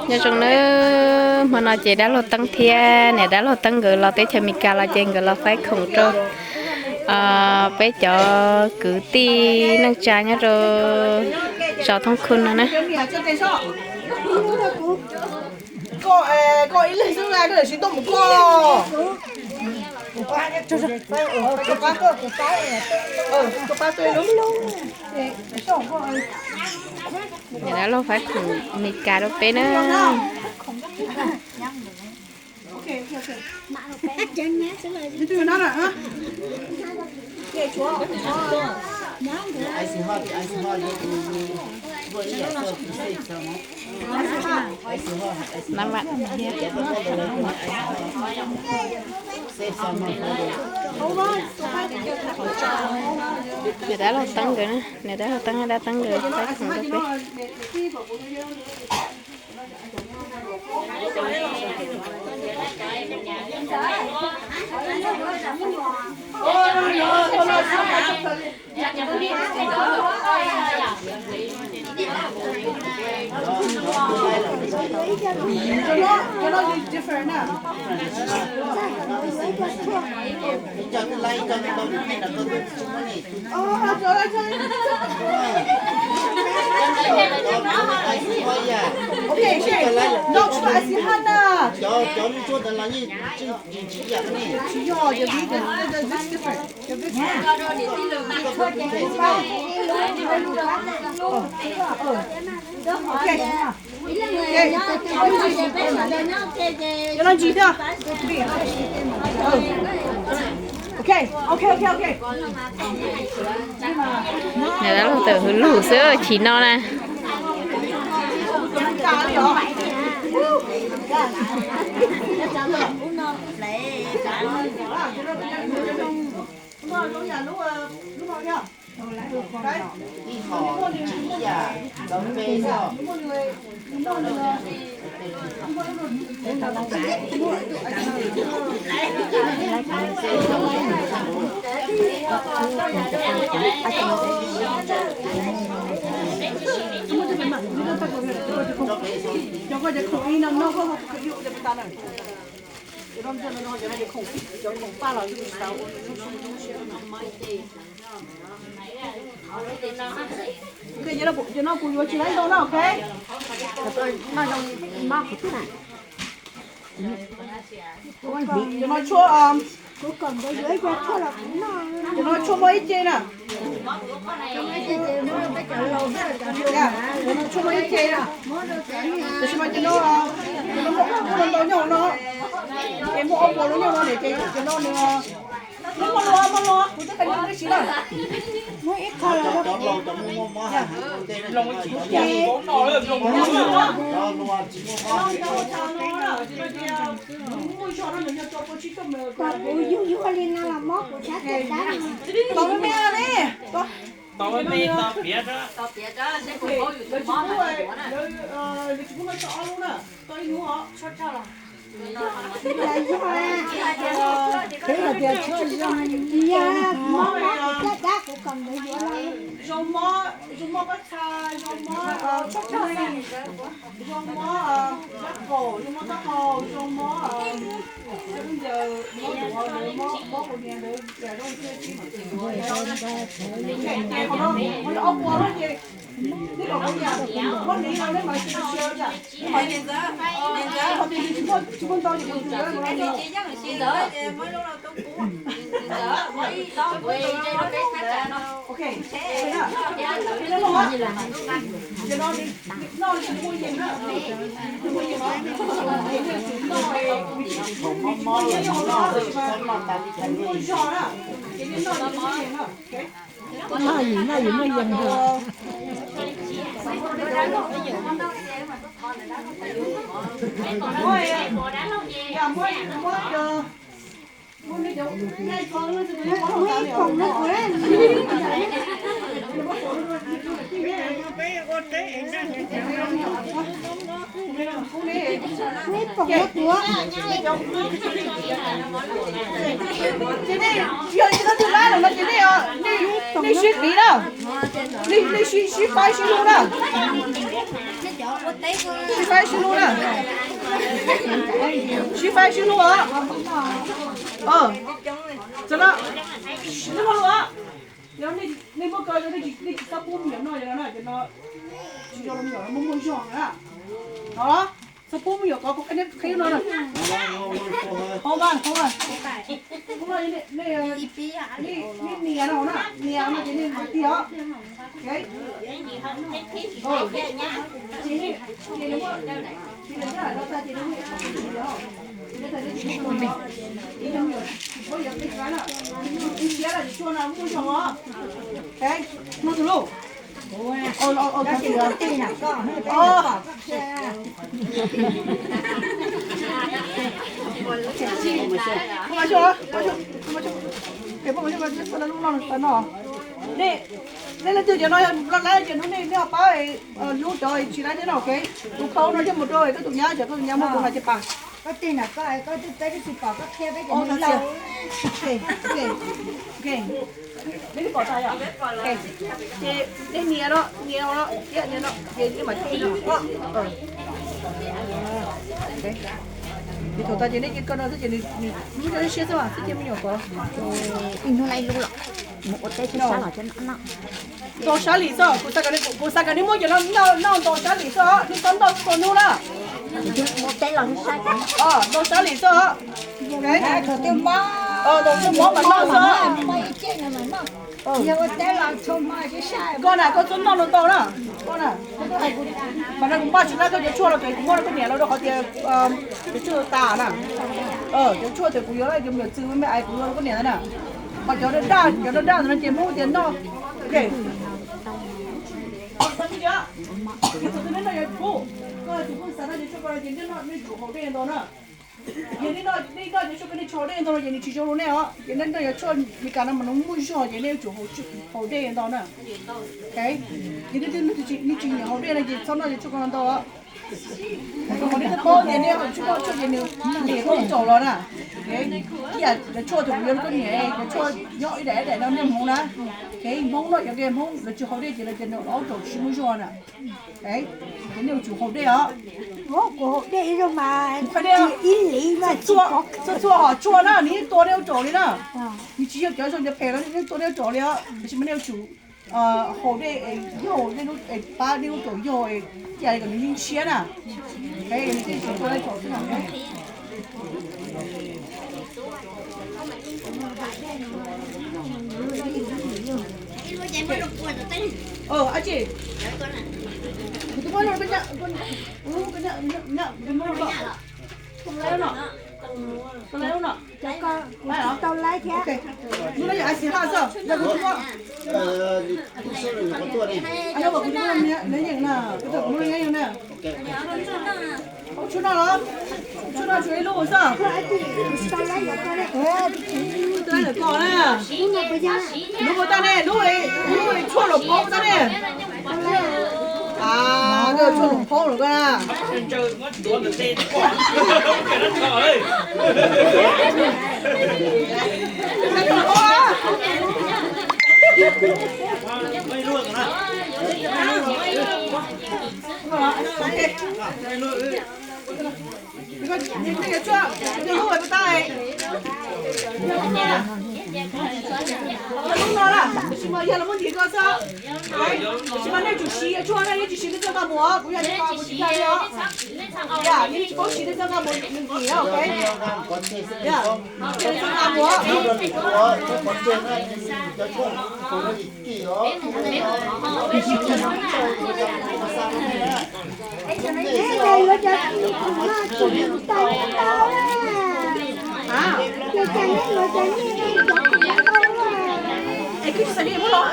Nyob zoo nawb, hmo no ces dab laug Teeb thiab niam dab laug Teeb nkawd los teb chaws Amelikas los ces nkawd los faib khoom rau peb cov kwv tij neej tsa nyob rau zos Thoob Khu no na. Niam dab laug faib khoom Amelikas rau peb na. Niam dab laug Teeb nkawd na, niam dab laug Teeb, dab Teeb nkawd faib khoom rau peb. Cov no ntsis thiab. Niam dab laug tawm hwv lug xwb chim no na. Cov no kuv yuav tsis laib ntau na, ok. Cov no tshuab, cov no tshuab muaj ib ce na. Cov no tshuab muaj ib ce na. Tab sis mas cov no, cov no muaj ntau nyob hauv no. Ces muaj ob puas lub nyob hauv no ces cov no nws, muaj lua, muaj lua, kuv twb qhia rau nej siv lawm. Muaj ib qho los. Kuv yug yug li no los mob kuv sab tes dab. Tau me ne. Tau me, tau piav. Lawv tsis pub noj tau ob lub na, tau ib lub os. Yog, yog, yog, mob mob kuv sab tes dab kuv kom ntawd yuav los. Zoo mob, zoo mob pob txha, zoo mob, zoo mob, zoo mob taub hau, zoo mob, zoo mob, mob duav, mob, mob qhov niag ntawd, zoo thiab. Ces qhov no, qhov no ob puas lawm ces, nej kom kuv yam, mob hniav no nej mam li cia cia, qhov tias tsis muaj, tsis muaj ntau ces kuv tus yuav no. Ok, noj yim noj yim muaj yees ntag. Ces nej, yog nej twb lab lawm no ces nej, nej sib qiv na, nej sib, sib faib sib hlub na. Sib faib sib hlub na. Sib faib sib hlub os. Txawm no, sib hlub os. Yog nej muaj ko, nej tsis txhob pub me nyuam noj cov no na, cov no tsis zoo rau me nyuam, muaj muaj zog na. Txhob pub me nyuam ko, kuv qhia nej qhia no na. Hau vaj, hau vaj. Nej nias no na, nias no ces nej mam tiag os. Nej leej twg cov no loj lawm ces hnub nej nej ho pab hlub cov tsis laib thiab no, ok. Tus khau no coj mus rau koj tus nyab, cov koj tus nyab muaj tus hais tias pas. Ces nej nias no, nias no, nias no, ces nej mam coj mus. Ces thaum tas ces nej cia koj no xwb ces nws lub cov siab xwb mas xwb ces me nyuam ko. Ntau sab lim xwb, kuv xav kom nej muab cov no noj ntau sab lim xwb, nej txhob noj txhua hnub na. Ntau sab lim xwb. Thaum twg mob mas noj xwb. Koj na, koj txhob noj ntau na. Koj na, mas no kuv npaj tsis tau koj cov tshuaj los, kuv muab rau koj niam lawv rau qhov tias cov tshuaj tas na. Cov tshuaj tias kuv yuav cov me nyuam txwv me me ais kuv yuav rau koj niam na. Ho cov daj daj, cov daj daj ntawd no ces Hmoob tias noj, ok. Thaum twg nej noj yuav pub, koj tus phooj xav noj cov tshuaj ko no ces nej noj nej tsum haus dej ntau na. Yog nej noj cov tshuaj ko nej tsis haus dej ntau no ces nws tsis zoo rau nej os. Ces nej noj cov tshuaj Meskas no mas nws muaj zog ces nej yuav tsum haus dej ntau na. Ces nej leej twg nej tsis nyiam haus dej no ces txhob noj cov tshuaj ko no ntau os. Kom nej paub tias nej haus tshuaj, tshuaj ces nws lim qoob tsaus los na. Ib yam cov tshuaj thaum kuv yuav rau koj niam, cov tshuaj nyob ib daim ib daim no nej Hmoob na. Ces Hmoob noj cov ke Hmoob lawv tsis haus dej ces lawv tias nws qoob tsaus tsis muaj zog na. Ces nej yuav tsum haus dej os. Kuv haus dej ib zaug mas ib lim mas txhua txhua hom tshuaj na nws yeej tua nej ua raum li na. Nws tsis yog cov zoo cov phem no nws yeej tua nej ua raum li os, tiam sis mas nej yuav tsum haus dej es yog nej lub, pab nej lub raum yog, ib yam li kom nws yeej tshiab na. Hnub no yog a xi ha xwb, yog kuv tus poj, yog kuv tus poj nyob yeej na, kuv tus poj nyob yeej na. Tshuaj no los, tshuaj no tshuav ib lub xwb. Lub puas tag ne, lub, lub tshuaj los poob tag ne. A, koj tshuaj los poob los koj na. Lub no na, tab sis mas yog los muab ntim koj xwb. Tab sis mas nej tsum siv tshuaj na, nej tsis siv nej txoj nqa mus os, kuv yog nej tsis tau siv nej txoj nqa mus, nws ntim na, ok. Txoj nqa mus. Es koj tsis xav noj mus los?